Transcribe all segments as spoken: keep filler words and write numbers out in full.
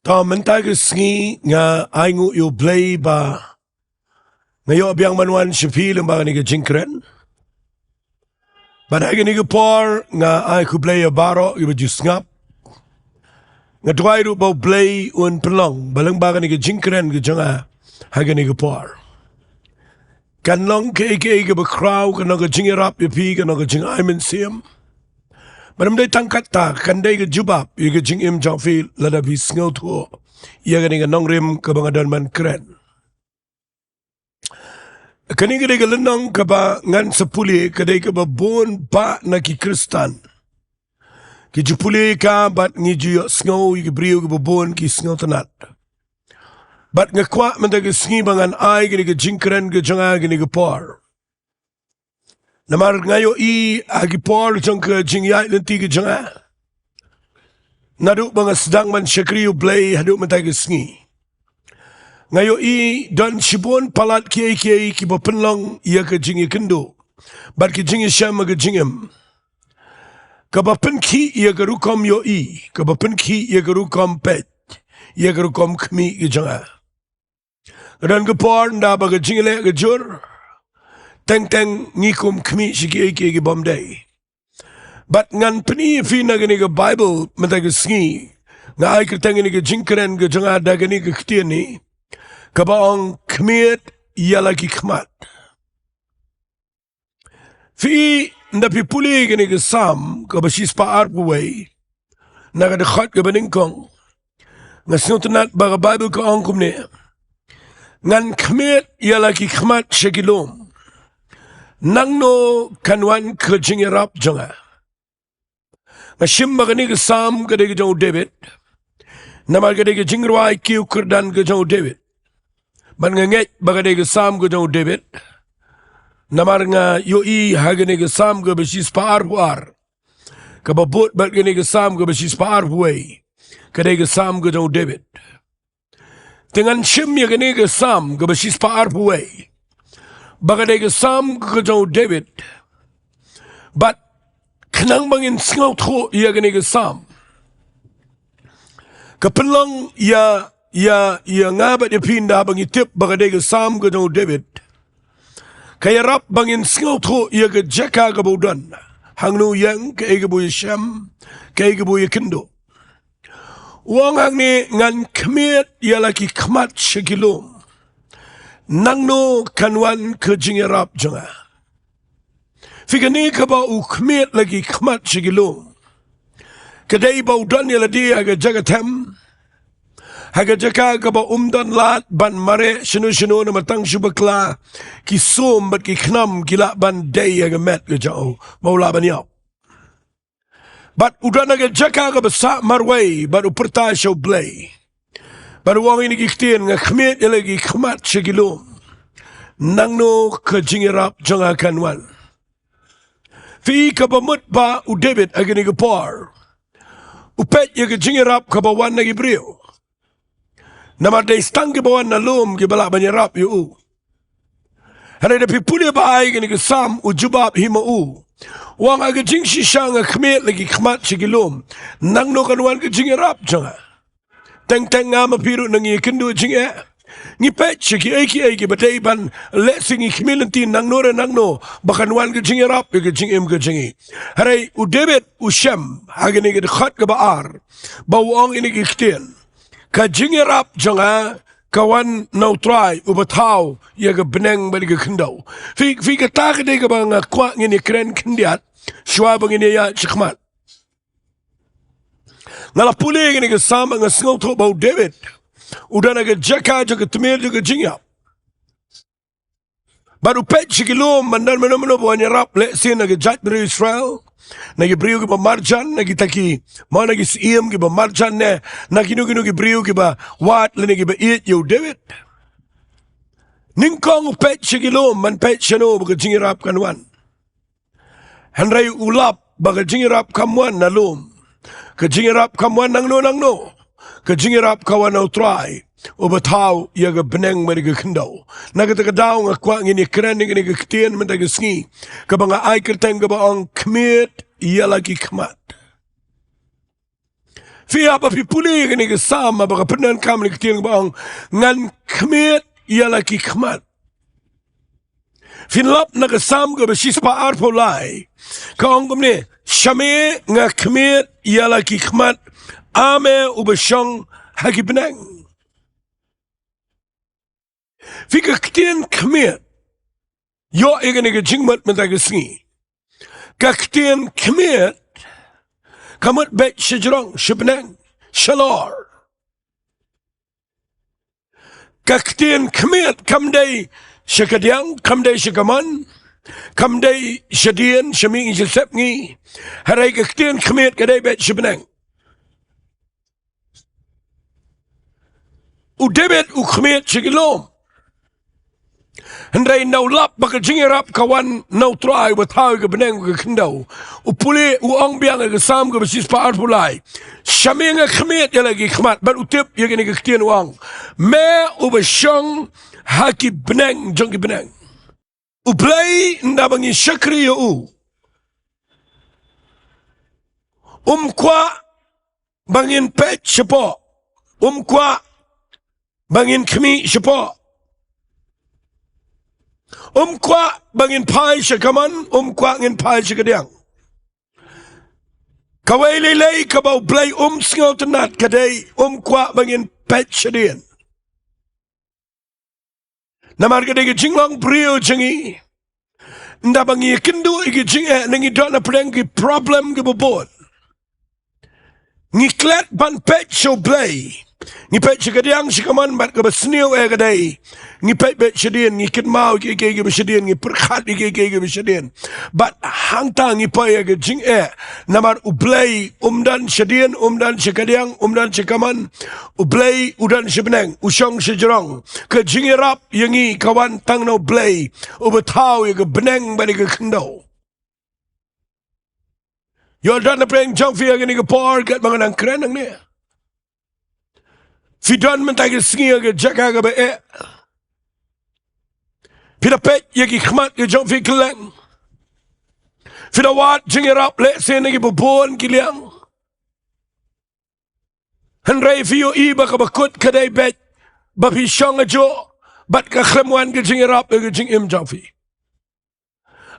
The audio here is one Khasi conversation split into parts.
Ta mynta ka sngi nga ai nguh ïa U Blei ba nga ïoh biang ban wan sha phi lyngba kane ka jingkren. Bad ha kane ka por nga ai khublei ïa baroh kiba ju sngap. Nga duwai ruh ba U Blei un pynlong ba lyngba kane ka jingkren ka jong nga ha kane ka por kan long kaei kaei kaba khraw, kan long ka jingïarap ïa phi, kan long ka jingai mynsiem. Bad ym dei tang katta, kan dei ka jubab ïa ka jingim jong phi lada phi sngewthuh ïa kane ka nongrim kaba nga don ban kren. Kane ka dei ka lynnong kaba ngan sa pule, ka dei kaba bun bah na ki Khristan ki ju pule ïa ka bad ngi ju ïohsngew ïa ki briew kiba bun ki sngewtynnat. Bad nga kwah mynta ka sngi ba ngan ai kane ka jingkren ka jong nga ha kane ka por. Namar nga ïohi ha ki por jong ka jingïaid lynti ka jong nga, naduh ba nga sdang ban shakri U Blei haduh mynta ka sngi, nga ïohi don shibun palat kiei kiei kiba pynlong ïa ka jingïakynduh bad ka jingïashem ha ka jingim, kaba pynkhih ïa ka rukom ïohi, kaba pynkhih ïa ka rukom peit, ïa ka rukom khmih ka jong nga. Ka don ka por ynda ba ka jingleh ka jur, teng teng ngi kum khmih sha kiei kiei ki bym dei. Bad ngan pyni ïa phi na kane ka Baibl mynta ka sngi, nga ai kyrteng ïa kane ka jingkren ka jong nga da kane ka ktien hi, kaba ong khmied ïa la ki khmat. Phi, ynda phi pule kane ka Salm kaba shispah arphew wei, na ka dkhot kaba nyngkong, nga sngewtynnat ba ka Baibl ka ong kumne: Ngan khmied ïa la ki khmat sha ki lum, nangno kan wan ka jingïarap jong nga? Nga shim ba kane ka Salm ka dei ka jong u David, namar ka dei ka jingrwai kiew kyrdan ka jong u David. Bad nga ngeit ba ka dei ka Salm ka jong u David, namar nga ïohi ha kane ka Salm kaba shispah arphew ar, kaba bud bad kane ka Salm kaba shispah arphew wei, ka dei ka Salm ka jong u David. Te ngan shim ïa kane ka Salm kaba shispah arphew wei, ba ka dei ka Salm ka jong u David. Bad khnang ba ngin sngewthuh ïa kane ka Salm, ka pynlong ïa, ïa, ïa nga bad ïa phi ynda ba ngi tip ba ka dei ka Salm ka jong u David, ka ïarap ba ngin sngewthuh ïa ka jaka kaba u don, hangno u ïeng, kaei kaba u ïashem, kaei kaba u ïakynduh. U ong hangne: Ngan khmied ïa la ki khmat sha ki lum, nangno kan wan ka jingïarap jong nga? Phi, kane kaba u khmied la ki khmat sha ki lum, ka dei ba u don ïa lade ha ka jaka them, ha ka jaka kaba um don lad ban mareh shano shano, namar tang shu bakla ki sum bad ki khnam ki lah ban dei ha ka met ka jong u ba u lah ban ïap. Bad u don ha ka jaka kaba sah marwei bad u pyrta sha U Blei, bad u ong ïa kine ki ktien: Nga khmied ïa la ki khmat sha ki lum, nangno ka jingïarap jong nga kan wan? Phi, kaba mut ba u David ha kane ka por u peit ïa ka jingïarap kaba wan na ki briew. Namar dei tang kiba wan na lum kiba lah ban ïarap ïa u. Hynrei da phi pule bha ïa kane ka Salm, u jubab hi ma u, u ong ha ka jingshisha: Nga khmied la ki khmat sha ki lum, nangno kan wan ka jingïarap jong nga? Teng teng nga ma phi ruh ngi ïakynduh jingeh, ngi peit sha kiei kiei kiba dei ban lehse ngi khmih lynti nangno re nangno ba kan wan ka jingïarap ïa ka jingim ka jong ngi. Hynrei u David u shem ha kane ka dkhot kaba ar ba u ong ïa kine ki ktien: Ka jingïarap jong nga ka wan na U Trai uba thaw ïa ka bneng bad ïa ka khyndew. Phi, phi, kata ka dei kaba nga kwah ngin ïakren khyndiat shuwa ba ngin ïaid shakhmat. Nga la pule ïa kane ka Salm, nga sngewthuh ba u David u don ha ka jaka jong ka tmier jong ka jingïap. Bad u peit sha ki lum ban don mano mano ba wan ïarap, lehse na ka jaitbynriew Israel, na ki briew kiba marjan, na kita ki, mo, na ki syiem kiba marjan, ne na kino kino ki briew kiba wad lane kiba ïeit ïa u David. Nyngkong u peit sha ki lum ban peit shano ba ka jingïarap kan wan. Hynrei u lap ba ka jingïarap kam wan na lum. Ka jingïarap kam wan nangno nangno. Ka jingïarap ka wan na U Trai uba thaw ïa ka bneng bad ïa ka khyndew. Na kata ka daw nga kwah ngin ïakren ïa kane ka ktien mynta ka sngi, kaba nga ai kyrteng kaba ong khmied ïa la ki khmat. Phi ïa ba phi pule ïa kane ka Salm ba ka pyndonkam ïa ka ktien ba ong, ngan khmied ïa la ki khmat. Phin lap na ka Salm kaba shispah arphew lai. Ka ong kumne, sha me nga khmied ïa la ki khmat, a me uba shong ha ki bneng. Phi, ka ktien khmied, ïoh ïa kane ka jingmut mynta ka sngi. Ka ktien khmied ka mut beit shajrong, shabneng, shalor. Ka ktien khmied kam dei sha kadiang, kam dei sha kamon, kam dei shadien, sha mihngi sha sepngi. Hynrei ka ktien khmied ka dei beit shabneng. U David u khmied sha ki lum. Hynrei na u lap ba ka jingïarap ka wan na U Trai uba thaw ïa ka bneng bad ka khyndew, u pule, u ong biang ïa ka Salm kaba shispah arphew lai, sha me nga khmied ïa la ki khmat. Bad u tip ïa kane ka ktien, u ong, me uba shong ha ki bneng jong ki bneng. U Blei, ynda ba ngi shakri ïa u, um kwah ba ngin peit shapoh, um kwah ba ngin khmih shapoh, um kwah ba ngin phai sha kamon, um kwah ngin phai sha kadiang. Kawei lei lei kaba U Blei um sngewtynnad ka dei, um kwah ba ngin peit shadien. Namar ka dei ka jinglong briew jong ngi, ynda ba ngi ïakynduh ïa ki jingeh, ngi don na pdeng ki problem kiba bun, ngi klet ban peit sha U Blei. Ngi peit sha kadiang sha kamon, bad kaba sniew eh ka dei, ngi peit beit shadien, ngi kynmaw ïa kiei kiei kiba shadien, ngi pyrkhat ïa kiei kiei kiba shadien. Bad hangta ngi poi ïa ka jingeh, namar U Blei um don shadien, um don sha kadiang, um don sha kamon. U Blei u don shabneng, u shong shajrong. Ka jingïarap ïa ngi ka wan tang na U Blei uba thaw ïa ka bneng bad ïa ka khyndew. Ïoh don na pdeng jong phi ha kane ka por, katba nga nang kren hangne. Phi don mynta ka sngi ha ka jaka kaba eh. Phi da peit ïa ki khmat ki jong phi kylleng. Phi da wad jingïarap lehse na kiba bun ki liang. Hynrei phi ïohi ba kaba kut ka dei beit ba phi shong hajuh bad ka khlem wan ka jingïarap ïa ka jingim jong phi.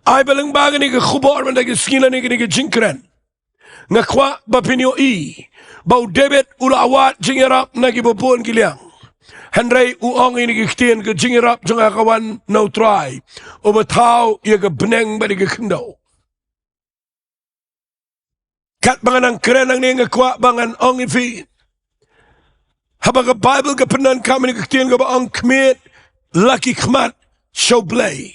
Ai ba lyngba kane ka khubor mynta ka sngi lane kane ka jingkren, nga kwah ba phin ïohi ba u David u la wad jingïarap na kiba bun ki liang. Hynrei u ong ïa kane ka ktien, ka jingïarap jong nga ka wan na U Trai uba thaw ïa ka bneng bad ïa ka khyndew. Katba nga nang kren hangne nga kwah ba ngan ong ïa phi, haba ka Baibl ka pyndonkam ïa kane ka ktien kaba ong khmied la ki khmat sha U Blei.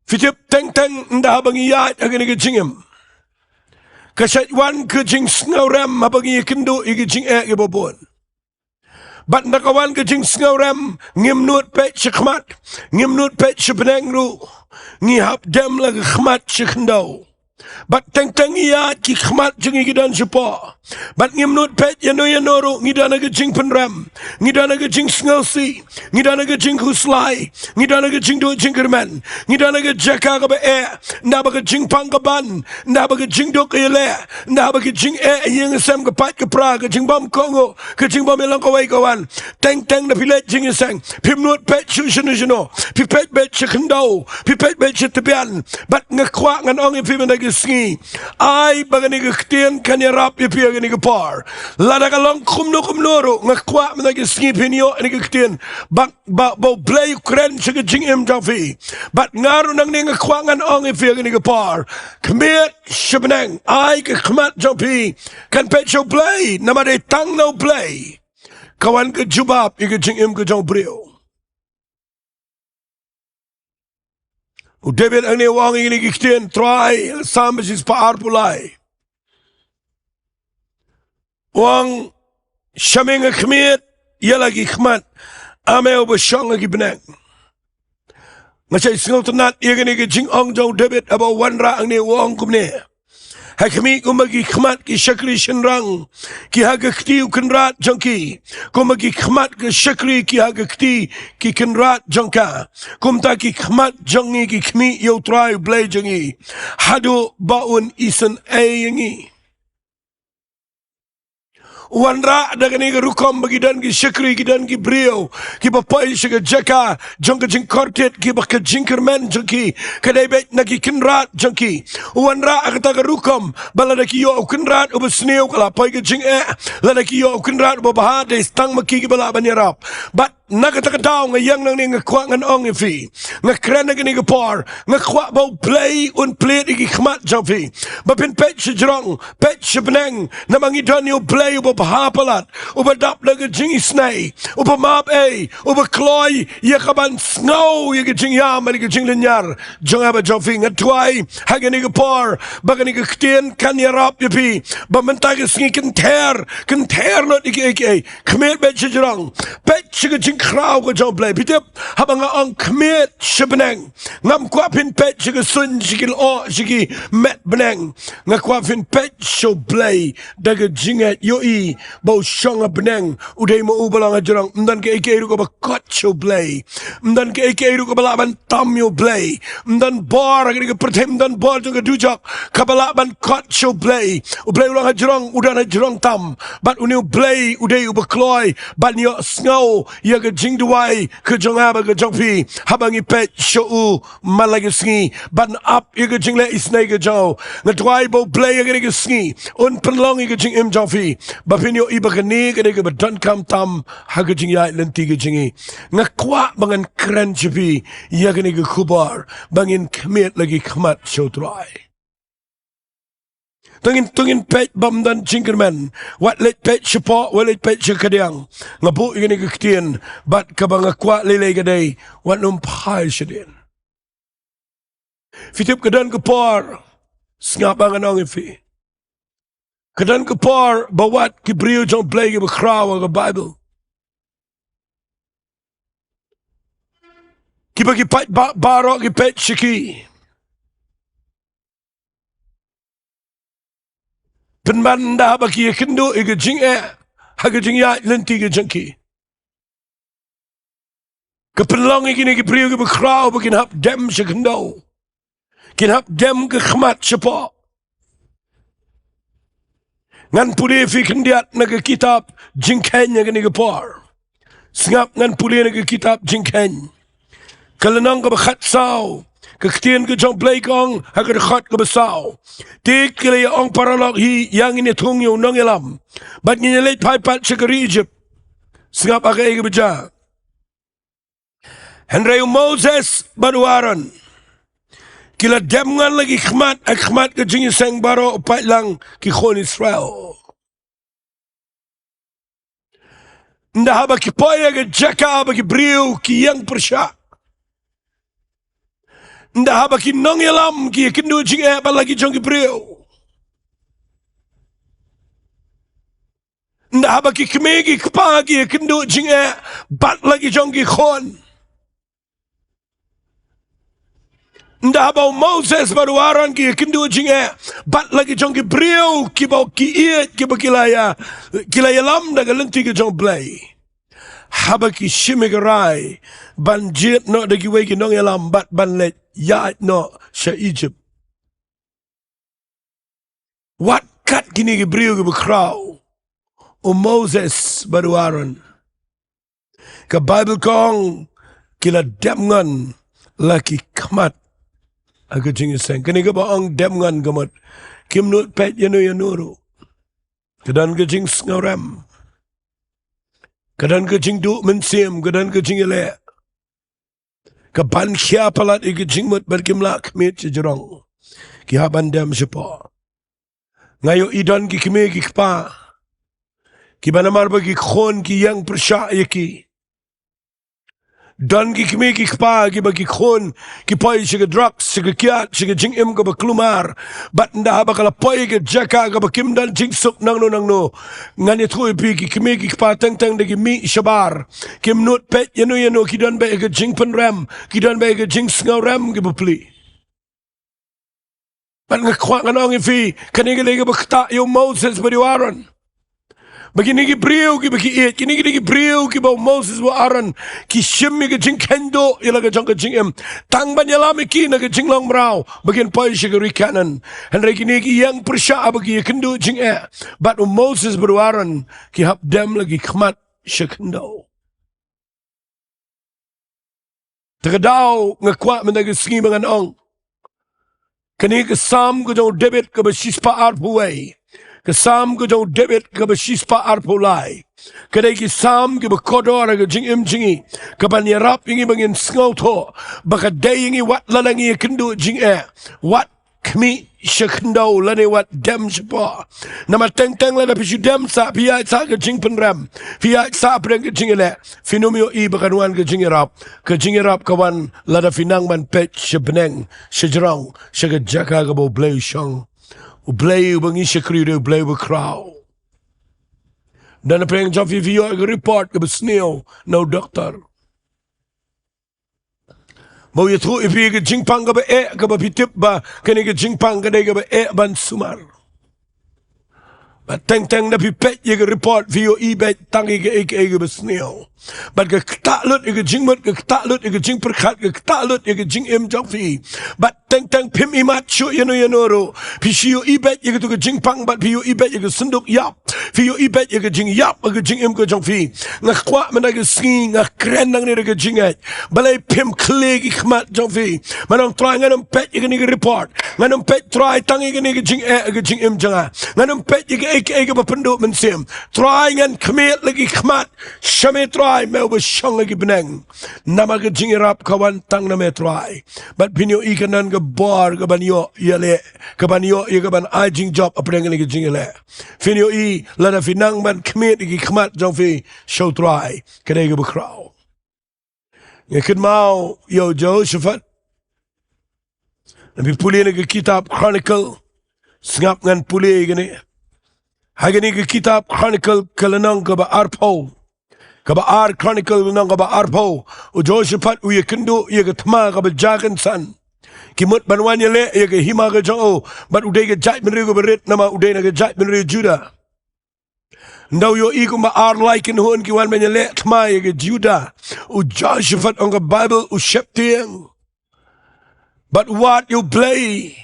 Phi tip, teng teng ynda haba ngi ïaid ha kane ka jingim, ka shait wan ka jingsngewrem haba ngi ïakynduh ïa ki jingeh kiba bun. Bad ynda ka wan ka jingsngewrem, ngim nud peit sha khmat, ngim nud peit sha bneng ruh, ngi hap dem la ka khmat sha khyndew. Bad teng teng ngi ïaid, ki khmat jong ngi ki don shapoh. Bad ngim nud peit ïano ïano ruh, ngi don ha ka jingpynrem, ngi don ha ka jingsngewsih, ngi don ha ka jingkhuslai, ngi don ha ka jingduh jingkyrmen, ngi don ha ka jaka kaba eh, ynda ba ka jingpang ka ban, ynda ba ka jingduk ka ïaleh, ynda ba ka jingeh ïing sem, ka pait ka pra, ka jingbam kohnguh, ka jingbam ïalang kawei ka wan. Teng teng da phi leit jingïaseng, phim nud peit shuh shano shano, phi peit beit sha khyndew, phi peit beit sha tbian. Bad nga kwah ngan ong ïa phi mynta ka sngi, ai ba kane ka ktien kan ïarap ïa phi ha kane ka por. Lada ka long kumno kumno ruh, nga kwah mynta ka sngi phin ïoh ïa kane ka ktien ba, ba, ba U Blei u kren sha ka jingim jong phi. Bad nga ruh nangne nga kwah ngan ong ïa phi ha kane ka por, khmied sha bneng, ai ka khmat jong phi kan peit sha U Blei, namar dei tang na U Blei ka wan ka jubab ïa ka jingim ka jong u briew. U David hangne u ong ïa kine ki ktien, Trai, Salm shispah arphew lai. U ong, sha me nga khmied ïa la ki khmat, a me uba shong ha ki bneng. Nga shait sngewtynnad ïa kane ka jingong jong u David haba u wanrah hangne, u ong kumne: Ha khmih, kumba ki khmat ki shakri shynrang ki ha ka kti u kynrad jong ki, kumba ki khmat ki shakri ki ha ka kti ki kynrad jong ka, kumta ki khmat jong ngi ki khmih ïa u Trai U Blei jong ngi, haduh ba un isynei ïa ngi. U wanrah da kane ka rukom ba ki don ki shakri, ki don ki briew kiba poi sha ka jaka jong ka jingkordit, kiba ka jingkyrmen jong ki ka dei beit na ki kynrad jong ki. U wanrah ha kata ka rukom ba lada ki ïoh u kynrad uba sniew ka la poi ka jingeh, lada ki ïoh u kynrad uba bha dei tang ma ki kiba lah ban ïarap. Bad na kata ka daw nga ïeng nangne, nga kwah ngan ong ïa phi, nga kren ha kane ka por, nga kwah ba U Blei un plied ïa ki khmat jong phi, ba phin peit shajrong, peit shabneng, namar ngi don ïa U Blei uba bha palat, uba dap da ka jingisynei, uba map ei, uba kloi ïa ka ban sngew ïa ka jingïam bad ka jinglynñiar jong nga bad jong phi. Nga duwai ha kane ka por ba kane ka ktien kan ïarap ïa phi, ba mynta ka sngi kynthei, kynthei lut ïa kiei kiei. Khmih beit shajrong, peit sha ka jingkhraw ka jong U Blei. Phi tip, haba nga ong khmih shabneng, ngam kwah phin peit sha ka suiñ, sha ki lyoh, sha ki met bneng. Nga kwah phin peit sha U Blei da ka jingngeit, ïohi ba u shong ha bneng, u dei ma u ba long hajrong. Ym don kaei kaei ruh kaba kot sha U Blei. Ym don kaei kaei ruh kaba lah ban tam ïa U Blei. Ym don bor ha kane ka pyrthei, ym don bor jong ka dujok kaba lah ban kot sha U Blei. U Blei u long hajrong, u don hajrong tam. Bad une U Blei u dei uba kloi ban ïohsngew ïa ka jingduwai ka jong nga bad ka jong phi, haba ngi peit sha u man la ka sngi ban ap ïa ka jingleh isynei ka jong u. Nga duwai ba U Blei ha kane ka sngi un pynlong ïa ka jingim jong phi, ba phin ïohi ba kane ka dei kaba donkam tam ha ka jingïaid lynti ka jong ngi. Nga kwah ba ngan kren sha phi ïa kane ka khubor ba ngin khmih la ki khmat sha U Trai. To ngin, to ngin peit bymdon jingkyrmen. Wat leit peit shapoh, wat leit peit sha kadiang. Nga buh ïa kane ka ktien, bad kaba nga kwah lei lei ka dei, wat nym phai shadien. Phi tip, ka don ka por, sngap ba ngan ong ïa phi, ka don ka por ba wat ki briew jong U Blei kiba khraw ha ka Baibl, kiba ki paidbah baroh ki peit sha ki, pynban ynda haba ki ïakynduh ïa ka jingeh ha ka jingïaid lynti ka jong ki, ka pynlong ïa kine ki briew kiba khraw ba kin hap dem sha khyndew, kin hap dem ka khmat shapoh. Ngan pule ïa phi khyndiat na ka kitab Jingkheiñ ha kane ka por. Sngap, ngan pule na ka kitab Jingkheiñ, ka lynnong kaba khatsaw. Ka ktien ka jong U Blei ka ong ha ka dkhot kaba saw: Te ki la ïa ong paralok hi, ïa ngin ïathung ïa u nongïalam, bad ngin ïaleit phai pat sha ka ri Ijipt. Sngap ha kaei kaba jia. Hynrei u Moses bad u Aaron, ki la dem ngon la ki khmat ha khmat ka jingïaseng baroh u paidlang ki khun Israel. Ynda haba ki poi ha ka jaka ba ki briew ki ïeng pyrshah, ynda haba ki nongïalam ki ïakynduh jingeh bad la ki jong ki briew, ynda haba ki kmie ki kpa ki ïakynduh jingeh bad la ki jong ki khun, ynda haba u Moses bad u Aaron ki ïakynduh jingeh bad la ki jong ki briew kiba ki ïeit, kiba ki la ïa, ki la ïalam da ka lynti ka jong U Blei, haba ki shim ïa ka rai ban jied noh da kiwei ki nongïalam bad ban leit ïaid noh sha Ijipt, wat kat kine ki briew kiba khraw, u Moses bad u Aaron, ka Baibl ka ong ki la dem ngon la ki khmat ha ka jingïaseng. Kane kaba ong dem ngon ka mut kim nud peit ïano ïano ruh. Ka don ka jingsngewrem, ka don ka jingduh mynsiem, ka don ka jingïaleh, ka ban khia palat ïa ka jingmut bad kim lah khmih shajrong. Ki hap ban dem shapoh. Nga ïohi don ki kmie ki kpa kiba namar ba ki khun ki ïeng pyrshah ïa ki, don ki kmie ki kpa kiba ki khun ki poi sha ka drugs, sha ka kiad, sha ka jingim kaba kulmar. Bad ynda haba ka la poi ha ka jaka kaba kim don jingsuk nangno nangno, ngan ïathuh ïa phi, ki kmie ki kpa teng teng da ki mih shabar. Kim nud peit ïano ïano, ki don beit ha ka jingpynrem, ki don beit ha ka jingsngewrem kiba plie. Bad nga kwah ngan ong ïa phi, kane ka dei kaba ktah ïa u Moses bad ïa u Aaron. Ba kine ki briew kiba ki ïeit, kine, kine ki briew kiba u Moses bad Aaron ki shim ïa ka jingkheiñ duh ïa la ka jong ka jingim, tang ban ïalam ïa ki na ka jinglong mraw ba kin poi sha ka ri Kanaan. Hynrei kine ki ïeng pyrshah ba ki ïakynduh jingeh, bad u Moses bad u Aaron ki hap dem la ki khmat sha khyndew. Te ka daw nga kwah mynta ka sngi ba ngan ong, kane ka Salm ka jong u David kaba shispah arphew wei, ka Salm ka jong u David kaba shispah arphew lai, ka dei ki Salm kiba kordor ha ka jingim jong ngi, kaban ïarap ïa ngi ba ngin sngewthuh ba ka dei ïa ngi wat lada ngi ïakynduh jingeh, wat khmih sha khyndew lane wat dem shapoh. Namar teng teng lada phi shu dem sah, phi ïaid sah ka jingpynrem, phi ïaid sah pdeng ka jingïaleh, phin ym ïohi ba kan wan ka jingïarap. Ka jingïarap ka wan lada phi nang ban peit sha bneng, sha jrong, sha ka jaka kaba U Blei u shong. U Blei uba ngi shakri u dei U Blei uba khraw. Don napdeng jong phi phi ïoh ka report kaba sniew na u doktor ba u ïathuh ïa phi ka jingpang kaba eh, kaba phi tip ba kane ka jingpang ka dei kaba eh ban sumar. Bad teng teng da phi peit ïa ka report phi ïohi beit tang ïa kaei kaei kaba sniew. Bad ka ktah lut ïa ka jingmut, ka ktah lut ïa ka jingpyrkhat, ka ktah lut ïa ka jingim jong phi. Bad teng teng phim ïohi mat shuh ïano ïano ruh. Phi shu ïohi beit ïa katu ka jingpang bad phi ïohi beit ïa ka synduk ïap. Phi ïohi beit ïa ka jingïap ha ka jingim ka jong phi. Nga kwah mynta ka sngi, nga kren nangne da ka jingngeit. Balei phim khlieh ki khmat jong phi? Ban ong, Trai, ngan ym peit ïa kane ka report, ngan ym peit, Trai, tang ïa kane ka jingeh ha ka jingim jong nga. Ngan ym peit ïa kaei kaei kaba pynduh mynsiem. Trai, ngan khmied la ki khmat sha me, Trai, me uba shong ha ki bneng. Namar ka jingïarap ka wan tang na me, Trai. Bad phin ïohi kan don ka bor kaban ïoh ïaleh, kaban ïoh ïa kaban ai jingjop hapdeng kane ka jingïaleh. Phin ïohi lada phi nang ban khmied ïa ki khmat jong phi sha U Trai, ka dei kaba khraw. Nga kynmaw ïa u Jehoshaphat. Lada phi pule na ka kitab Chronicle, sngap ngan pule ïa kane. Ha kane ka kitab Chronicle ka lynnong kaba arphew, kaba ar Chronicle lynnong kaba arphew, u Jehoshaphat u ïakynduh ïa ka thma kaba jia kynsan. Ki mut ban wan ïaleh ïa ka hima ka jong u, bad u dei ka jaitbynriew kaba rit namar u dei na ka jaitbynriew Judah. Ynda u ïohi kumba ar lai kynhun ki wan ban ïaleh thma ïa ka Judah, u Jehoshaphat, ong ka Baibl, u sheptieng bad u wad ïa U Blei.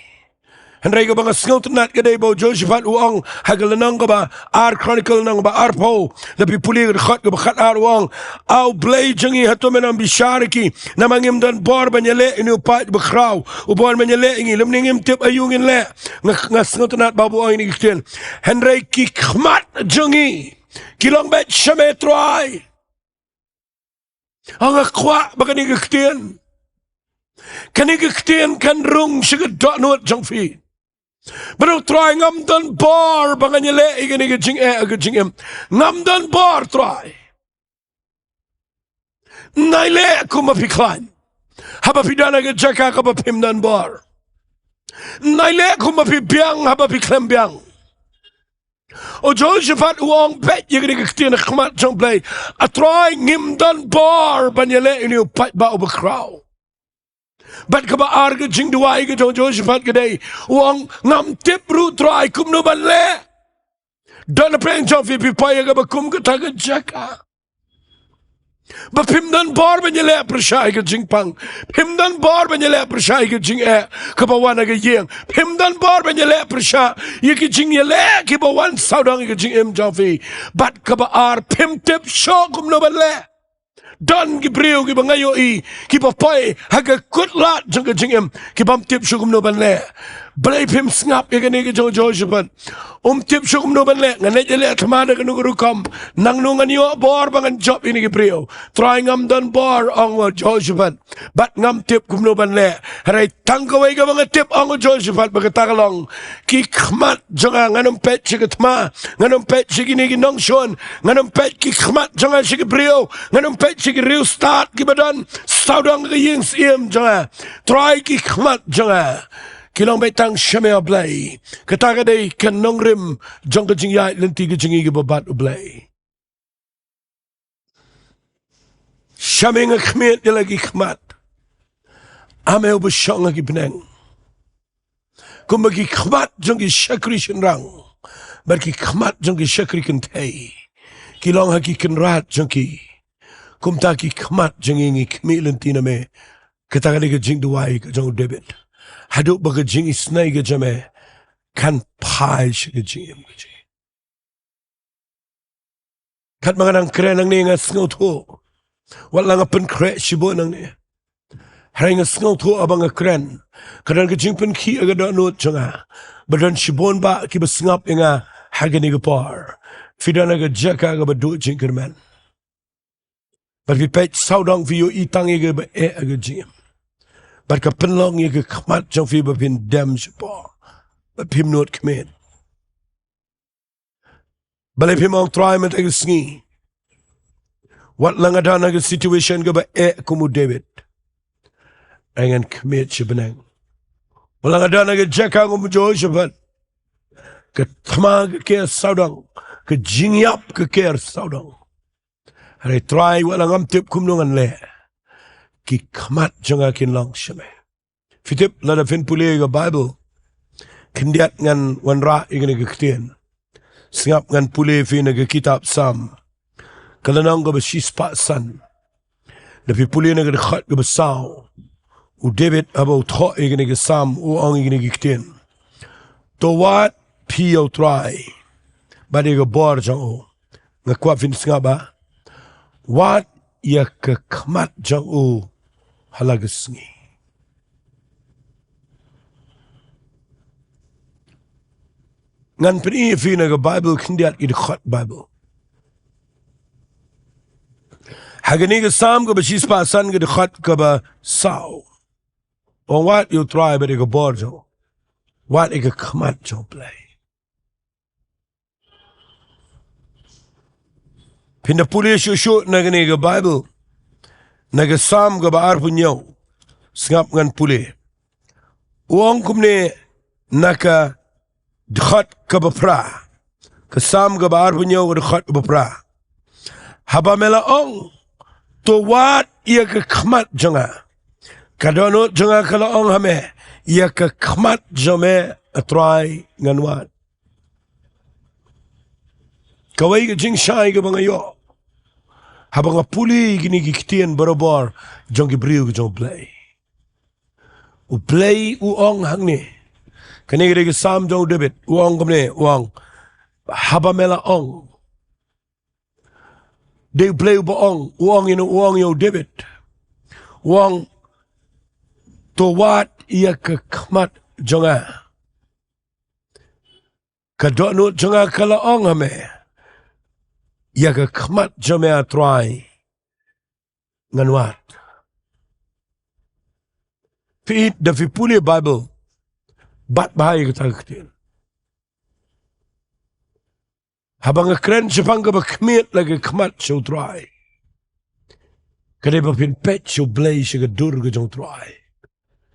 Hynrei kaba nga sngewtynnat ka dei ba u Jehoshaphat u ong ha ka lynnong kaba ar Chronicle lynnong kaba arphew, lada phi pule ka dkhot kaba khatar, u ong, A U Blei jong ngi, hato men ym bishar ïa ki? Namar ngim don bor ban ïaleh ïa une u paid bakhraw uba wan ban ïaleh ïa ngi, lymne ngim tip aïu ngin leh. Nga, nga sngewtynnat ba u ong ïa kine ki ktien. Hynrei ki khmat jong ngi ki long beit sha me, Trai. Nga kwah ba kane ka ktien, kane ka ktien kan rung sha ka dohnud jong phi. Ban ong, Trai, ngam don bor ba ngan ïaleh ïa kane ka jingeh ha ka jingim. Ngam don bor, Trai. Nai leh kumba phi khlaiñ haba phi don ha ka jaka kaba phim don bor. Nai leh kumba phi biang haba phi khlem biang. U Jehoshaphat u ong beit ïa kane ka ktien ha khmat jong U Blei, A Trai, ngim don bor ban ïaleh ïa une u paidbah uba khraw. Bad kaba ar ka jingduwai ka jong u Jehoshaphat ka dei, u ong, Ngam tip ruh, Trai, kumno ban leh. Don napdeng jong phi phi poi ha kaba kum kata ka jaka ba phim don bor ban ïaleh pyrshah ïa ka jingpang. Phim don bor ban ïaleh pyrshah ïa ka jingeh kaba wan ha ka ïing. Phim don bor ban ïaleh pyrshah ïa ka jingïaleh kiba wan sawdong ïa ka jingim jong phi. Bad kaba ar, phim tip shuh kumno ban leh. Don ki briew kiba nga ïohi kiba poi ha ka kut lad jong ka jingim ki bym tip shuh kumno ban leh. Balei phim sngap ïa kane ka jong u Jehoshaphat? Um tip shuh kumno ban leh. Ngan leit ïaleh thma da kano ka rukom? Nangno ngan ïoh bor ba ngan jop ïa kine ki briew? Trai, ngam don bor, ong u Jehoshaphat, bad ngam tip kumno ban leh. Hynrei tang kawei kaba nga tip, ong u Jehoshaphat, ba kata ka long ki khmat jong nga, ngan ym peit sha ka thma, ngan ym peit sha kine ki nongshun, ngan ym peit ki khmat jong nga sha ki briew, ngan ym peit sha ki riewstad kiba don sawdong ka ïing syiem jong nga. Trai, ki khmat jong nga ki long beit tang sha me, A Blei. Kata ka dei ka nongrim jong ka jingïaid lynti ka jong ngi kiba bad U Blei. Sha me nga khmied ïa la ki khmat, A me uba shong ha ki bneng. Kumba ki khmat jong ki shakri shynrang Bad ki khmat jong ki shakri kynthei ki long ha ki kynrad jong ki. Kumta ki khmat jong ngi ngi khmih lynti na me. Kata ka dei ka jingduwai ka jong u David. Haduh ba ka jingisynei ka jong me kan phai sha ka jingim ka jong ngi. Katba nga dang kren nangne nga sngewthuh. Wat la nga pynkhreh shibun nangne. Hynrei nga sngewthuh haba nga kren. Ka don ka jingpynkhih ha ka dohnud jong nga. Ba don shibun bah kiba sngap ïa nga ha kane ka por. Phi don ha ka jaka kaba duh jingkyrmen. Bad phi peit sawdong phi ïohi tang ïa kaba eh ha ka jingim. Bad ka pynlong ïa ka khmat jong phi ba phin dem shapoh. Ba phim nud khmih. Balei phim ong Trai mynta ka sngi. Wat la nga don ha ka situation kaba eh kum u David. Ai ngan khmih sha bneng. Wat la nga don ha ka jaka kum u Jehoshaphat. Ka thma ka ker sawdong. Ka jingïap ka ker sawdong. Hynrei Trai wat la ngam tip kumno ngan leh. Ki khmat jong nga kin long sha me. Phi tip lada phin pule ïa ka Baibl. Khyndiat ngan wanrah ïa kane ka ktien. Sngap ngan pule ïa phi na ka kitab Salm. Ka lynnong kaba shispah san. Da phi pule na ka dkhot kaba saw. U David haba u thoh ïa kane ka Salm u ong ïa kane ka ktien. To wad phi ïa u Trai. Bad ïa ka bor jong u. Nga kwah phin sngap ba. Wad ïa ka khmat jong u ha la ka sngi. Ngan pyni ïa phi na ka Baibl khyndiat ki dkhot Baibl. Ha kane ka Salm kaba shispah san ka dkhot kaba saw. Ong wad ïa u Trai bad ïa ka bor jong u. Wad ïa ka khmat jong u Blei. Phin da pule shuh shuh na kane ka Baibl. Na ka Salm kaba arphew hynñiew. Sngap ngan pule. U ong kumne na ka dkhot kaba phra. Ka Salm kaba arphew hynñiew ka dkhot kaba phra. Haba me la ong. To wad ïa ka khmat jong nga. Ka dohnud jong nga ka la ong ha me. Ïa ka khmat jong me a Trai ngan wad. Kawei ka jingshai kaba nga ïoh. Haba nga pule kine ki ktien barabor jong ki briew ka jong u Blei. U Blei u ong hangne. Kane ka dei ka Salm jong u David. U ong kumne, u ong. Haba me la ong. Dei u Blei uba ong, u ong ïa u, u ong ïa u David. U ong. To wad ïa ka khmat jong nga. Ka dohnud jong nga ka la ong ha me. Ïa ka khmat jong me a Trai. Ngan wad. Phi ïohi da phi pule Baibl. Bat bha ïa kata ka ktien. Haba nga kren shaphang kaba khmied la ka khmat sha u Trai. Ka dei ba phin peit sha u Blei sha ka dur ka jong u Trai.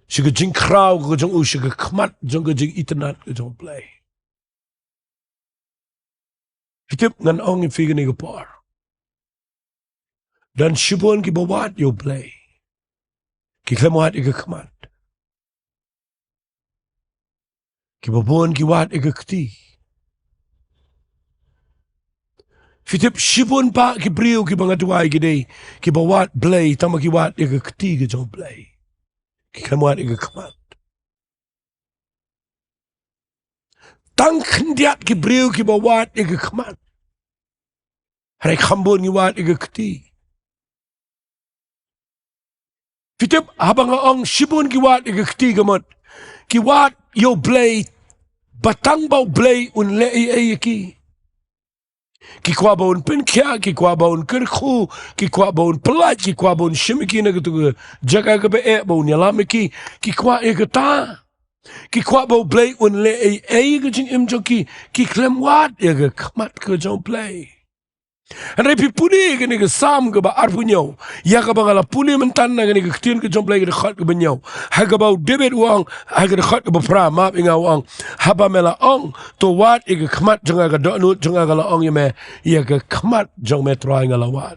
Sha ka jingkhraw ka jong u sha ka khmat jong ka jingitynnad ka jong u Blei. Phi tip ngan ong ïa phi kane ka por. Don shibun kiba wad ïa u Blei. Ki khlem wad ïa ka khmat. Kiba bun ki wad ïa ka kti. Phi tip shibun bah ki briew kiba nga duwai ki dei. Kiba wad Blei tang ba ki wad ïa ka kti ka jong u Blei. Ki khlem wad ïa ka khmat. Tang khyndiat ki briew kiba wad ïa ka khmat. Hynrei kham bun ngi wad ïa ka kti. Phi tip haba nga ong shibun ki wad ïa ka kti ka mut. Ki wad ïa u Blei. Ba tang ba u Blei un leh ei ei ïa ki. Ki kwah ba un pynkhiah, ki kwah ba un kyrkhu, ki kwah ba un pyllait, ki kwah ba un shim ïa ki na katu ka jaka kaba eh, ba un ïalam ïa ki, ki kwah ïa kata. Ki kwah ba u Blei un leh ei ei ka jingim jong ki, ki khlem wad ïa ka khmat ka jong u Blei. Hynrei phi pule kane ka Salm kaba arphew hynñiew, ïa kaba nga la pule mynta na kane ka ktien ka jong u Blei ka dkhot kaba hynñiew. Ha kaba u David u ong, ha ka dkhot kaba phra, map ïa nga u ong. Haba me la ong, to wad ïa ka khmat jong nga, ka dohnud jong nga ka la ong ïa me, ïa ka khmat jong me Trai nga la wad.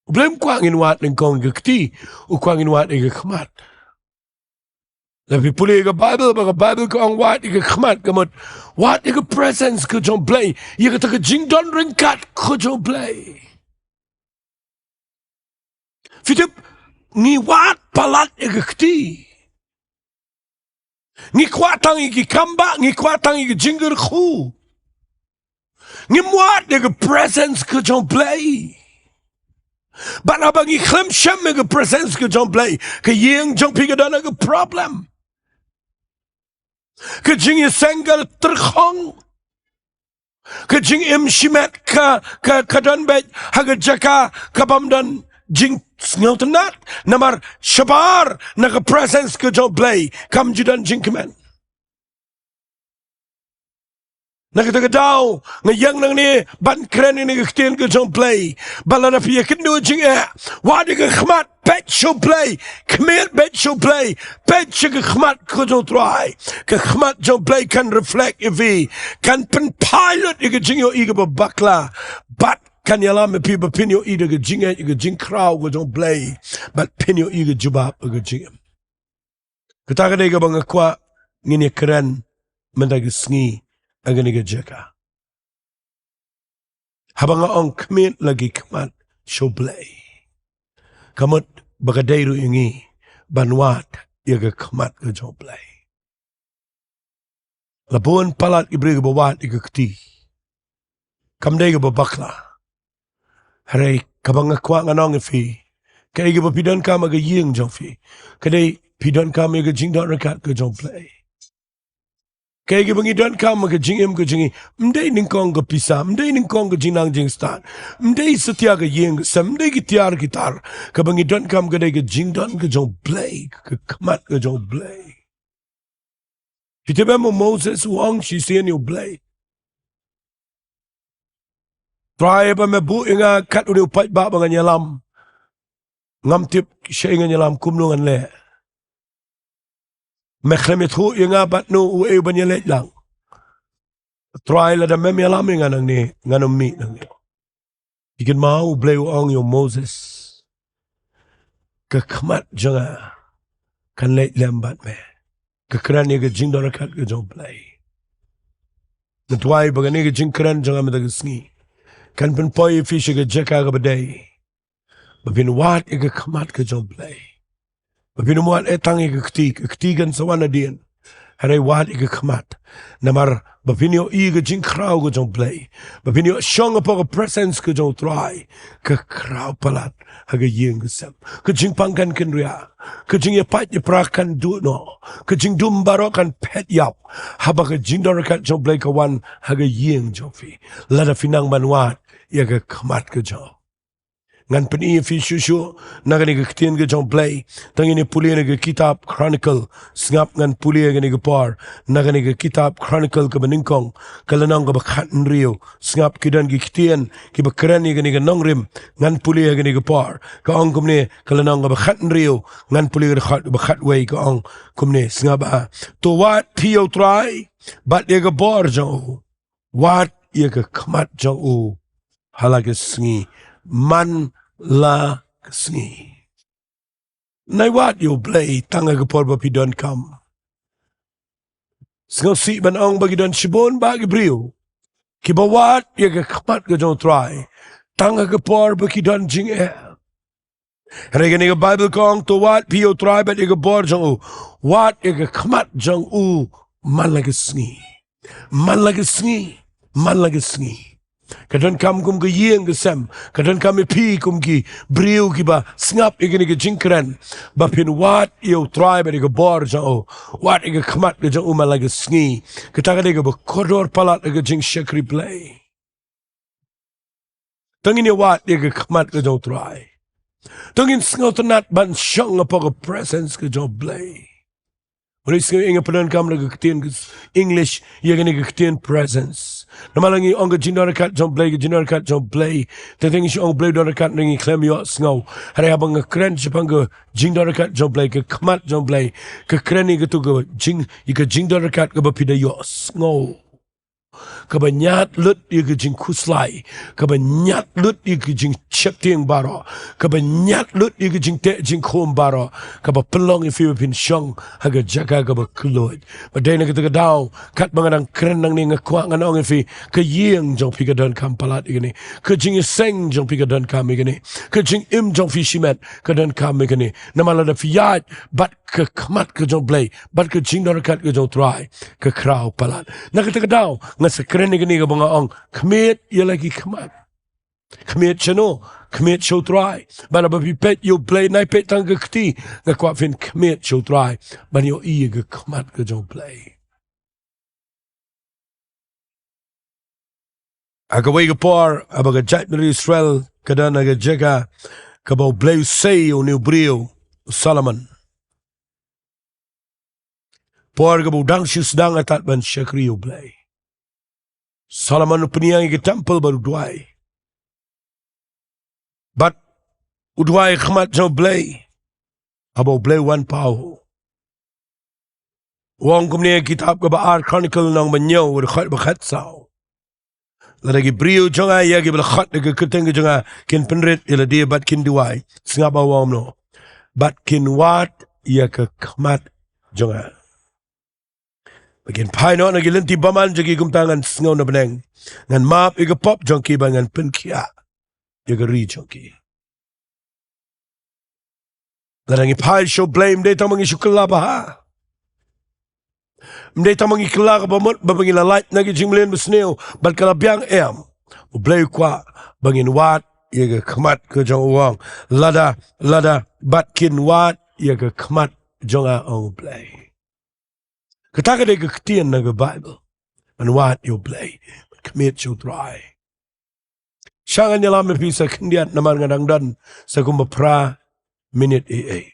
U Blei um kwah ngin wad nyngkong ïa ka kti, u kwah ngin wad ïa ka khmat. Lada phi pule ïa ka Bible, ba ka Bible ka ong wad ïa ka khmat, ka mut wad ïa ka presence ka jong Blei, ïa kata ka jingdon ryngkat ka jong Blei. Phi tip, ngi wad palat ïa ka kti. Ngi kwah tang ïa ki kam ba, ngi kwah tang ïa ka jingkyrkhu. Ngim wad ïa ka presence ka jong Blei. Bad haba ngi khlem shem ïa ka presence ka jong Blei, ka ïing jong phi ka don ha ka problem. Ka jingïaseng ka tyrkhong. Ka jingim shimet ka, ka, ka don beit ha ka jaka kabym don jingsngewtynnat. Namar shabar na ka presence ka jong Blei kam ju don jingkmen. Na kata ka daw, nga ïeng nangne ban kren ïa kane ka ktien ka jong Blei. Ba lada phi ïakynduh jingeh, wad ïa ka khmat, peit sha u Blei, khmied peit sha u Blei, peit sha ka khmat ka jong u Trai. Ka khmat jong u Blei kan reflect ïa phi, kan pynphai lut ïa ka jingïohi kaba bakla. Bad kan ïalam ïa phi ba phin ïohi da ka jingngeit ïa ka jingkhraw ka jong u Blei. Bad phin ïohi ka jubab ïa ka jingim. Kata ka dei kaba nga kwah ngin ïakren mynta ka sngi ha kane ka jaka. Haba nga ong khmied la ki khmat sha u Blei, ka mut ba ka dei ruh ïa ngi ban wad ïa ka khmat ka jong u Blei. La bun palat ki briew kiba wad ïa ka kti. Kam dei kaba bakla. Hynrei kaba nga kwah ngan ong ïa phi, kaei kaba phi donkam ha ka ïing jong phi, ka dei phi donkam ïa ka jingdon ryngkat ka jong u Blei. Kaei kaba ngi donkam ha ka jingim ka jong ngi, ym dei nyngkong ka pisa, ym dei nyngkong ka jingnang jingstad, ym dei satia ka ïing ka sem, ym dei ki tiar ki tar. Kaba ngi donkam ka dei ka jingdon ka jong u Blei, ka khmat ka jong u Blei. Phi tip em, u Moses u ong shisien ïa u Blei, Trai, haba me buh ïa nga kat une u paidbah ba ngan ïalam, ngam tip shaei ngan ïalam, kumno ngan leh. Me khlem ïathuh ïa nga bad uno uei uban ïaleit lang. Trai, lada mem ïalam ïa nga nangne, ngan ym mih nangne. Phi kynmaw, u Blei u ong ïa u Moses, ka khmat jong nga kan leit lem bad me. Ka kren ïa ka jingdon ryngkat ka jong u Blei. Nga duwai ba kane ka jingkren jong nga mynta ka sngi kan pynpoi ïa phi sha ka jaka kaba dei, ba phin wad ïa ka khmat ka jong u Blei. Ba phin ym wad eh tang ïa ka kti, ka kti kan sa wan hadien. Hynrei wad ïa ka khmat. Namar ba phin ïohi ïa ka jingkhraw ka jong u Blei, ba phin ïoh shong hapoh ka presence ka jong u Trai, ka khraw palat ha ka ïing ka sem. Ka jingpang kan kynriah, ka jingïapait ïapra kan duh noh, ka jingdum baroh kan phet ïap, haba ka jingdon ryngkat jong u Blei ka wan ha ka ïing jong phi, lada phi nang ban wad ïa ka khmat ka jong u. Ngan pyni ïa phi shuh shuh na kane ka ktien ka jong u Blei. Tang ngin ïa pule na ka kitab Chronicle. Sngap, ngan pule ha kane ka por na kane ka kitab Chronicle kaba nyngkong, ka lynnong kaba khathynriew. Sngap, ki don ki ktien kiba kren ïa kane ka nongrim. Ngan pule ha kane ka por. Ka ong kumne, ka lynnong kaba khathynriew, ngan pule ka dkhot kaba khatwei, ka ong kumne. Sngap, ah. To wad phi ïa u Trai bad ïa ka bor jong u. Wad ïa ka khmat jong u ha la ka sngi, man la ka sngi. Nai wad ïa u Blei tang ha ka por ba phi donkam. Sngewsih ban ong ba ki don shibun bah ki briew kiba wad ïa ka khmat ka jong u Trai tang ha ka por ba ki don jingeh. Hynrei kane ka Baibl ka ong, to wad phi ïa u Trai bad ïa ka bor jong u. Wad ïa ka khmat jong u man la ka sngi. Man la ka sngi. Man la ka sngi. Ka donkam kum ka ïing ka sem. Ka donkam ïa phi kum ki briew kiba sngap ïa kane ka jingkren, ba phin wad ïa u Trai bad ïa ka bor jong u. Wad ïa ka khmat ka jong u man la ka sngi. Kata ka dei kaba kordor palat ha ka jingshakri Blei. To ngin ïa wad ïa ka khmat ka jong u Trai. To ngin sngewtynnat ban shong hapoh ka presence ka jong u Blei. Wan ïa sngew ïa nga pyndonkam da ka ktien ka English ïa kane ka ktien presence. Namar la ngi ong ka jingdon ryngkat jong u Blei, ka jingdon ryngkat jong u Blei, te teng ngi shu ong u Blei u don ryngkat, ngi khlem ïohsngew. Hynrei haba nga kren shaphang ka jingdon ryngkat jong u Blei, ka khmat jong u Blei, ka kren ïa katu ka jing, ïa ka jingdon ryngkat kaba phi da ïohsngew. kaba ñiad lut ïa ka jingkhuslai, kaba ñiad lut ïa ka jingsheptieng baroh, kaba ñiad lut ïa ka jingteh jingkhum baroh, kaba pynlong ïa phi ba phin shong ha ka jaka kaba kylluid. Bad dei na kata ka daw, katba nga dang kren nangne, nga kwah ngan ong ïa phi, ka ïing jong phi ka donkam palat ïa kane, ka jingïaseng jong phi ka donkam ïa kane, ka jingim jong phi shimet ka donkam ïa kane. Namar lada phi ïaid bad ka khmat ka jong U Blei bad ka jingdon ryngkat ka jong U Trai, ka khraw palat. Na kata ka daw nga sa kren ïa kane kaba nga ong, khmied ïa la ki khmat. Khmied shano? Khmied sha U Trai. Bad haba phi peit ïa U Blei, nai peit tang ka kti. Nga kwah phin khmied sha U Trai ban ïohi ïa ka khmat ka jong U Blei. Ha kawei ka por, haba ka jaitbynriew Israel ka don ha ka jaka kaba U Blei u sei ïa une u briew, u Solomon. Por kaba u dang shu sdang artat ban shakri U Blei, Solomon u pynïaid ïa ka temple bad u duwai. Bad u duwai ha khmat jong U Blei, haba U Blei u wan paw. U ong kumne ha ka kitab kaba ar Chronicle lynnong ba hynñiew, dkhot ba khatsaw: Lada ki briew jong nga, ïa kiba la khot da ka kyrteng ka jong nga, kin pynrit ïa lade bad kin duwai, sngap nga ong kumno, bad kin wad ïa ka khmat jong nga, ba kin phai noh na ki lynti bymman jong ki, kumta ngan sngew na bneng, ngan map ïa ka pop jong ki bad ngan pynkhiah ïa ka ri jong ki. Lada ngi phai sha U Blei, ym dei tang ba ngi shu kylla bha, ym dei tang ba ngi kylla kaba mut ba ngi la lait na ki jingmlien basniew bad ka la biang, em. U Blei u kwah ba ngin wad ïa ka khmat ka jong u, ong, lada, lada, bad kin wad ïa ka khmat jong nga, ong U Blei. Kata ka dei ka ktien na ka Baibl, ban wad ïa U Blei, ban khmied sha U Trai. Sha ngan ïalam ïa phi sa khyndiat namar nga dang don sa kumba phra minit ei ei.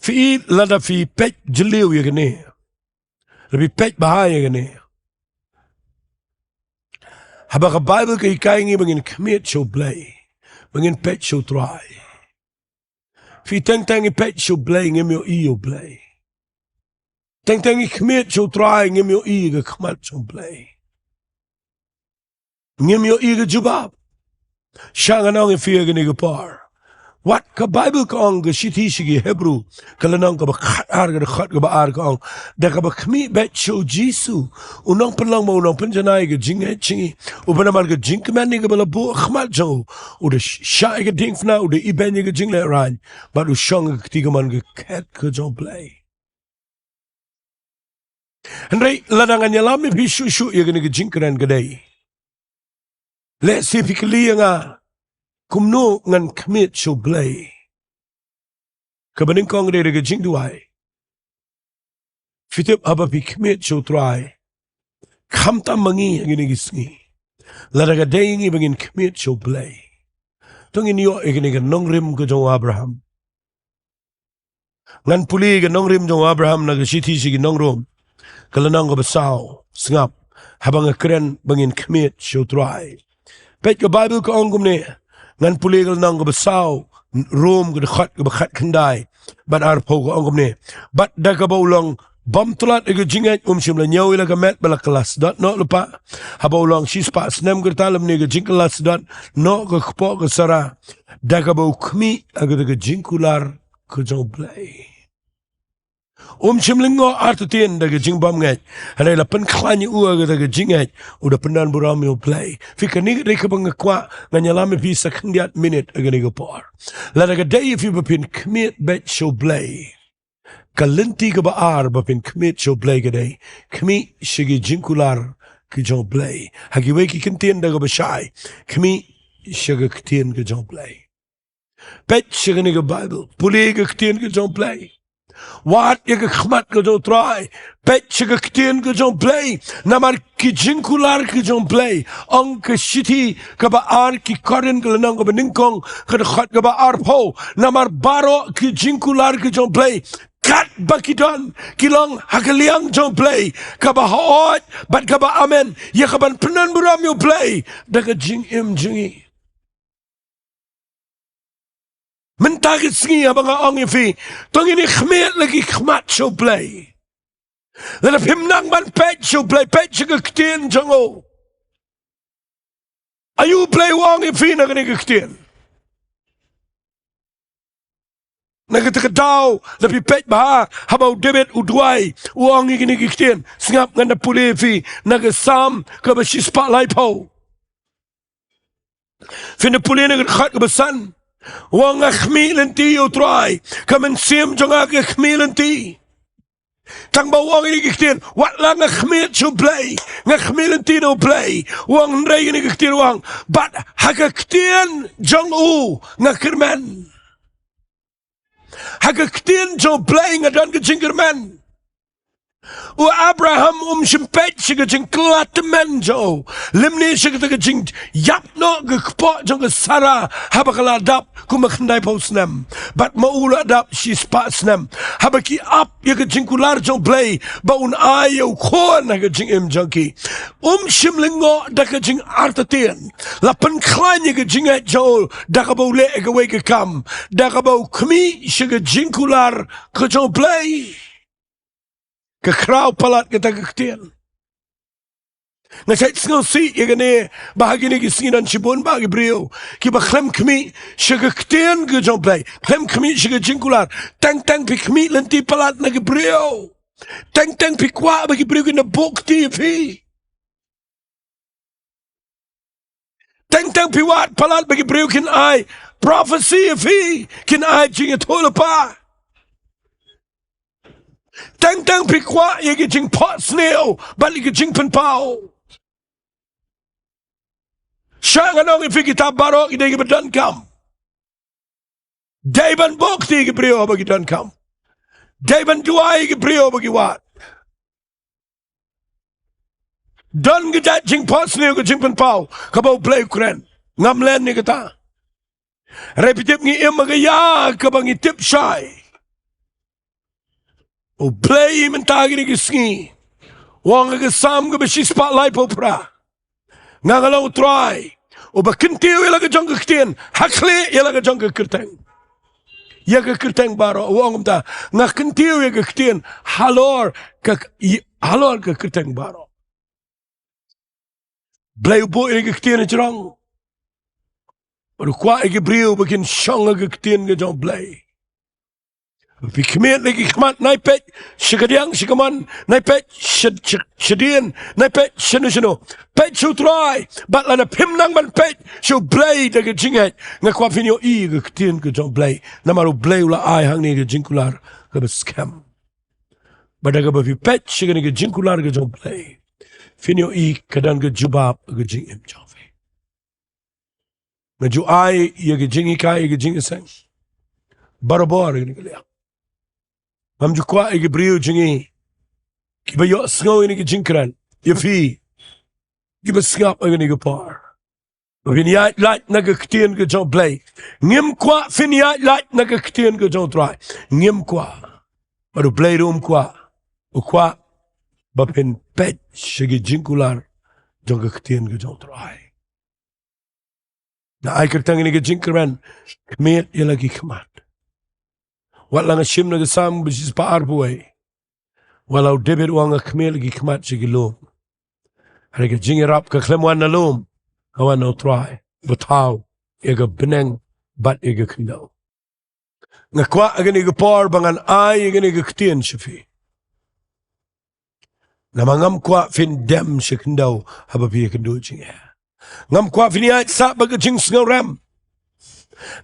Phi i, lada phi peit jylliew ïa kane, lada phi peit bha ïa kane, haba ka Baibl ka hikai ïa ngi ba ngin khmied sha U Blei, ba ngin peit sha U Trai. Phi, teng teng ngi peit sha U Blei, ngim ïohi ïa U Blei. Teng teng ngi khmied sha U Trai, ngim ïohi ïa ka khmat jong U Blei. Ngim ïohi ïa ka jubab. Sha ngan ong ïa phi ha kane ka por, wat ka Baibl ka ong, ka shithi sha ki Hebru, ka lynnong kaba khatar, ka dkhot kaba ar ka ong, da kaba khmih beit sha U Jisu, u nongpynlong bad u nongpynjanai ka jingngeit jong ngi, uba namar ka jingkmen ïa kaba la buh ha khmat jong u, u da shah ïa ka diengphna, u da ibeiñ ïa ka jinglehrain, bad u shong ha ka kti kamon ka khet ka jong U Blei. Hynrei lada ngan ïalam ïa phi shuh shuh ïa kane ka jingkren, ka dei, lehse phi kylli ïa nga, kumno ngan khmied sha U Blei? Kaba nyngkong ka dei da ka jingduwai. Phi tip, haba phi khmied sha U Trai, khamtam ma ngi ha kine ki sngi, lada ka dei ïa ngi ba ngin khmied sha U Blei, to ngin ïoh ïa kane ka nongrim ka jong u Abraham. Ngan pule ka nongrim jong u Abraham na ka shithi sha ki Nongrom, ka lynnong kaba saw, sngap, haba nga kren ba ngin khmied sha U Trai. Peit, ka Baibl ka ong kumne, ngan pule ka lynnong kaba saw, Rom ka dkhot kaba khatkhyndai bad arphew, ka ong kumne: Bad da kaba u long bym tlot ïa ka jingngeit, um shym la ñiew ïa la ka met ba la kylla sdot noh lypa, haba u long shispah snem ka rta lymne ka jingkylla sdot noh ka kpoh ka Sara, da kaba u khmih ha kata ka jingkular ka jong U Blei. Um shym lyngngoh artatien da ka jingbymngeit, hynrei la pynkhlaiñ ïa u ha kata ka jingngeit, u da pyndonburom ïa U Blei. Phi, kane ka dei kaba nga kwah ngan ïalam ïa phi sa khyndiat minit ha kane ka por. Lada ka dei ïa phi ba phin khmied beit sha U Blei, ka lynti kaba ar ba phin khmied sha U Blei ka dei, khmih sha ki jingkular ki jong U Blei. Ha kiwei ki kyntien da kaba shai, khmih sha ka ktien ka jong U Blei. Peit sha kane ka Baibl, pule ka ktien ka jong U Blei. Wad ïa ka khmat ka jong U Trai. Peit sha ka ktien ka jong U Blei. Namar ki jingkular ki jong U Blei, ong ka shithi kaba ar ki Korinth ka lynnong kaba nyngkong ka dkhot kaba arphew, namar baroh ki jingkular ki jong U Blei, katba ki don, ki long ha ka liang jong U Blei, kaba hooid bad kaba amen ïa kaban pyndonburom ïa U Blei da ka jingim jong ngi. Mynta ka sngi haba nga ong ïa phi, to ngin ïa khmied la ki khmat sha U Blei, Lada phim nang ban peit sha U Blei, peit sha ka ktien jong u. Aïu U Blei u ong ïa phi na kane ka ktien? Na kata ka daw, lada phi peit bha, haba u David u duwai, u ong ïa kane ka ktien, sngap, ngan da pule ïa phi na ka Salm kaba shispah laiphew. Phin da pule na ka dkhot kaba san. U ong, nga khmih lynti ïa U Trai, ka mynsiem jong nga ka khmih lynti. Tang ba u ong ïa kane ka ktien, wat la nga khmih sha U Blei, nga khmih lynti na U Blei. U ong, hynrei ïa kane ka ktien u ong, bad ha ka ktien jong u nga kyrmen. Ha ka ktien jong U Blei nga don ka jingkyrmen. U Abraham um shym peit sha ka jingkylla tymmen jong u, lymne sha kata ka jingïap noh ka kpoh jong ka Sara haba ka la dap kumba khyndaiphew snem, bad ma u la dap shispah snem. Haba ki ap ïa ka jingkular jong U Blei ba un ai ïa u khun ha ka jingim jong ki, um shym lyngngoh da ka jingartatien. La pynkhlaiñ ïa ka jingngeit jong u da kaba u leh ïa kawei ka kam, da kaba u khmih sha ka jingkular ka jong U Blei. Ka khraw palat kata ka ktien. Nga shait sngewsih ïa kane, ba ha kine ki sngi don shibun bah ki briew kiba khlem khmih sha ka ktien ka jong U Blei, khlem khmih sha ka jingkular. Teng teng phi khmih lynti palat na ki briew. Teng teng phi kwah ba ki briew kin da buh kti ïa phi. Teng teng phi wad palat ba ki briew kin ai prophecy ïa phi, kin ai jingïathuhlypa. Teng teng phi kwah ïa ki jingphohsniew bad ïa ki jingpynpaw. Sha ngan ong ïa phi, kita baroh ki dei kiba donkam. Dei ban buh kti ïa ki briew haba ki donkam. Dei ban duwai ïa ki briew haba ki wad. Don ka jait jingphohsniew, ka jingpynpaw kaba U Blei u kren. Ngam len ïa kata. Hynrei phi tip, ngi im ha ka ïa kaba ngi tip shai. U Blei mynta kine ki sngi u ong ha ka Salm kaba shispah laiphew phra, nga nga long U Trai uba kyntiew ïa la ka jong ka ktien ha khlieh ïa la ka jong ka kyrteng. Ïa ka kyrteng baroh, u ong kumta, nga kyntiew ïa ka ktien halor ka, halor ka kyrteng baroh. Blei u buh ïa ka ktien ha jrong. Bad u kwah ïa ki briew ba kin shong ha ka ktien ka jong U Blei. Phi khmih ïa ki khmat, nai peit sha kadiang sha kamon, nai peit sha, sha, shadien, nai peit shano shano. Peit sha U Trai, bad lada phim nang ban peit sha U Blei da ka jingngeit, nga kwah phin ïohi ïa ka ktien ka jong U Blei. Namar U Blei u la ai hangne ka jingkular kaba skhem. Bad da kaba phi peit sha kane ka jingkular ka jong U Blei, phin ïohi ka don ka jubab ha ka jingim jong phi. Nga ju ai ïa ka jinghikai, ïa ka jingïaseng barabor ha kane ka liang. Ngam ju kwah ïa ki briew jong ngi kiba ïohsngew ïa kane ka jingkren, ïa phi kiba sngap ha kane ka por, ba phin ïaid lait na ka ktien ka jong U Blei. Ngim kwah phin ïaid lait na ka ktien ka jong U Trai. Ngim kwah. Bad U Blei ruh um kwah. U kwah ba phin peit sha ki jingkular jong ka ktien ka jong U Trai. Nga ai kyrteng ïa kane ka jingkren, khmih ïa la ki khmat. Wat la nga shim na ka Salm ba shispah arphew wei, wat la u David u ong, nga khmih ïa la ki khmat sha ki lum. Hynrei ka jingïarap ka khlem wan na lum, ka wan na U Trai uba thaw ïa ka bneng bad ïa ka khyndew. Nga kwah ha kane ka por ba ngan ai ïa kane ka ktien sha phi. Namar ngam kwah phin dem sha khyndew haba phi ïakynduh jingeh. Ngam kwah phin ïaid sah bad ka jingsngewrem.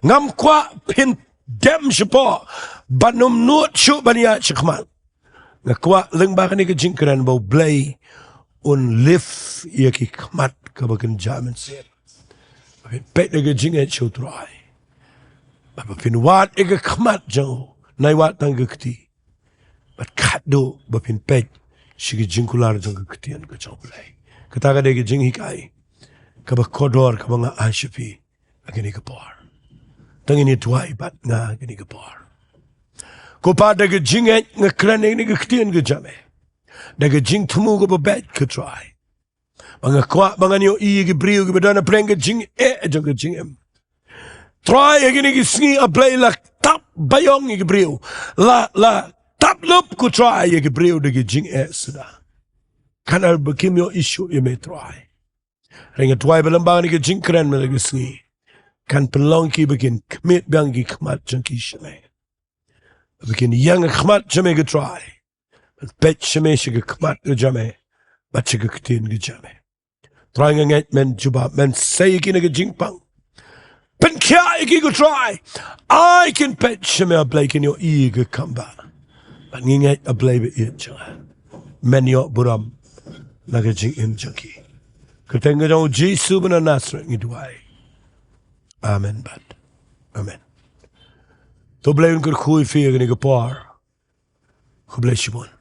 Ngam kwah phin dem shapoh ban ym nud shuh ban ïaid shakhmat. Nga kwah lyngba kane ka jingkren ba U Blei un lift ïa ki khmat kaba kynja mynsiem. Ba phin peit da ka jingngeit sha U Trai. Ba, ba phin wad ïa ka khmat jong u, nai wad tang ka kti. Bad khadduh ba phin peit sha ki jingkular jong ka ktien ka jong U Blei. Kata ka dei ka jinghikai kaba kordor kaba nga ai sha phi ha kane ka por. To ngin ïa duwai bad nga ha kane ka por. Ko Pa, da ka jingngeit nga kren ïa kane ka ktien ka jong me. Da ka jingthmu kaba beit, ko Trai, ba nga kwah ba ngan ïohi ïa ki briew kiba don hapdeng ka jingeh jong ka jingim. Trai, ha kine ki sngi, A Blei, la tap baïong ïa ki briew. La, la Tap lup ko Trai ïa ki briew da ki jingeh suda. Kan ar ba kim ïoh issue ïa me Trai. Hynrei nga duwai ba lyngba kane ka jingkren mynta ka sngi, kan pynlong ki ba kin khmih biang ki khmat jong ki sha me. Ba kin ïeng ha khmat jong me ko Trai. Ban peit sha me sha ka khmat ka jong me bad sha ka ktien ka jong me. Trai nga ngeit men jubab, men sei ïa ki na ka jingpang. Pynkhiah ïa ki ko Trai. Ai kin peit sha me A Blei, kin ïohi ïa ka kam ba. Bad ngi ngeit A Blei ba ïeit jong nga. Men ïoh burom na ka jingim jong ki. Kyrteng ka jong u Jisu ba na Nasareth ngi duwai. Amen bad amen. To Blei un kyrkhu ïa phi ïa kane ka por. Khublei shibun.